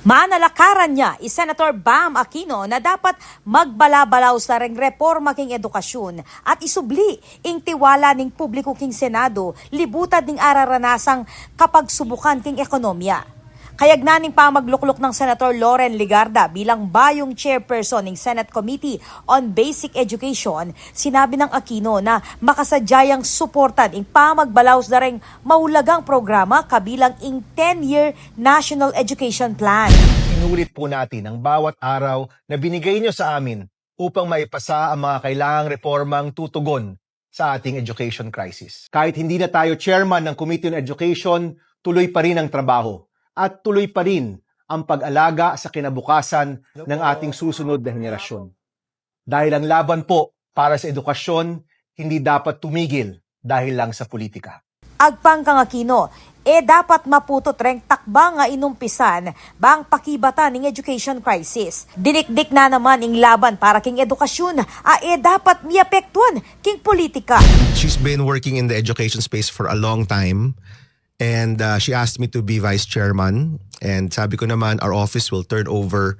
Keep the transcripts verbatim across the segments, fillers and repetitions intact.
Manalakaran ya i Senator Bam Aquino na dapat magbalabalaus la reng reforma king edukasyun at isubli ing tiwala ning publiku king Senado, libutad ning araranasang kapagsubukan king ekonomiya. Kayagnan ning pamaglukluk nang Senator Loren Legarda bilang bayung chairperson ning Senate Committee on Basic Education, sinabi nang Aquino na makasadya yang suportan ing pamagbalaus da reng maulagang programa kabilang ing ten-year National Education Plan. Sinulit po natin ang bawat araw na binigay niyo sa amin upang maipasa ang mga kailangang reformang tutugon sa ating education crisis. Kahit hindi na tayo chairman ng Committee on Education, tuloy pa rin ang trabaho at tuloy pa rin ang pag-alaga sa kinabukasan ng ating susunod na henerasyon. Dahil ang laban po para sa edukasyon hindi dapat tumigil dahil lang sa politika. Agpang kang Aquino, e dapat maputut reng takbang a inumpisan bang pakibatan ing education crisis. Dinikdik na naman ing laban para king edukasyun a e dapat miapektuan king politika. She's been working in the education space for a long time, and uh, she asked me to be vice chairman. And sabi ko naman, our office will turn over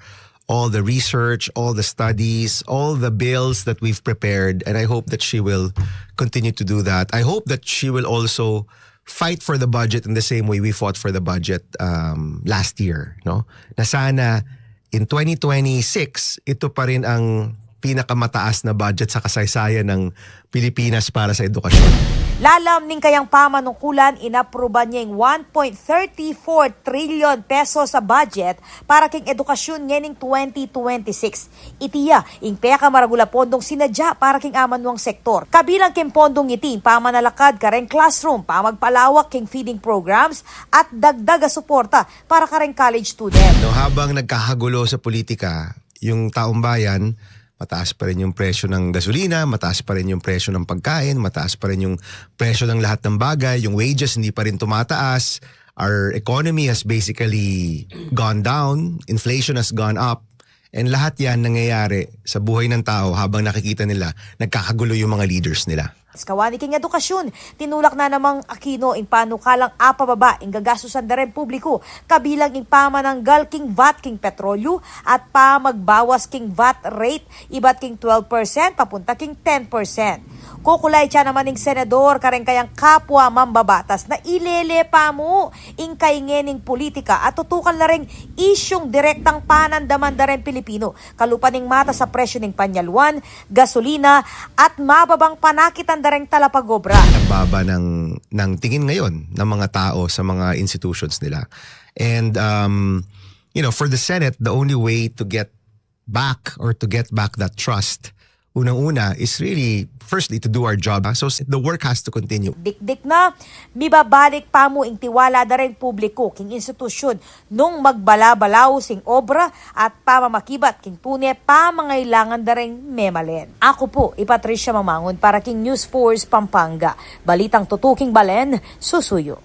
all the research, all the studies, all the bills that we've prepared. And I hope that she will continue to do that. I hope that she will also fight for the budget in the same way we fought for the budget um, last year. No? Na sana in twenty twenty-six, ito pa rin ang pinakamataas na budget sa kasaysayan ng Pilipinas para sa edukasyon. Lalam ning kayang pamanungkulan, inapruban ya ing one point thirty four trillion pesos a budget para king edukasyun ngening twenty twenty-six. Iti ya ing pekamaragul a pondong sinadya para king amanuang sektor. Kabilang king pondong iti ing pamanalakad kareng classroom, pamagpalawak king feeding programs at dagdag a suporta para kareng college student. No, habang nagkakagulo sa politika, yung taong bayan, mataas pa rin yung presyo ng gasolina, mataas pa rin yung presyo ng pagkain, mataas pa rin yung presyo ng lahat ng bagay, yung wages hindi pa rin tumataas, our economy has basically gone down, inflation has gone up, and lahat yan nangyayari sa buhay ng tao habang nakikita nila nagkakagulo yung mga leaders nila. Kawani king edukasyun, tinulak na namang Aquino ing panukalang apababa ing gagastusan da reng publiku, kabilang ing pamananggal king vat king petrolyu at pamagbawas king vat rate ibat king twelve percent papunta king ten percent. Kukulay tsa naman ing senador kareng kayang kapwa mambabatas na ilele pa mu ing kainge ning politika at tutukan la reng isyung direktang panandaman da reng Pilipinu, kalupa ning matas a presyu ning panyaluan, gasolina, at mababang panakitan da reng talapagobra. Baba ng, ng tingin ngayon ng mga tao sa mga institutions nila. And, um, you know, for the Senate, the only way to get back or to get back that trust, unang-una is really, firstly, to do our job. So the work has to continue. Dikdik na, mibabalik pa mu ing tiwala da reng publiku king institusyun nung magbalabalaus ing obra at pamamakibat king tune pamangailangan da reng memalen. Aku pu i Patricia Mamangun para king News Force Pampanga. Balitang tutuking balen, susuyu.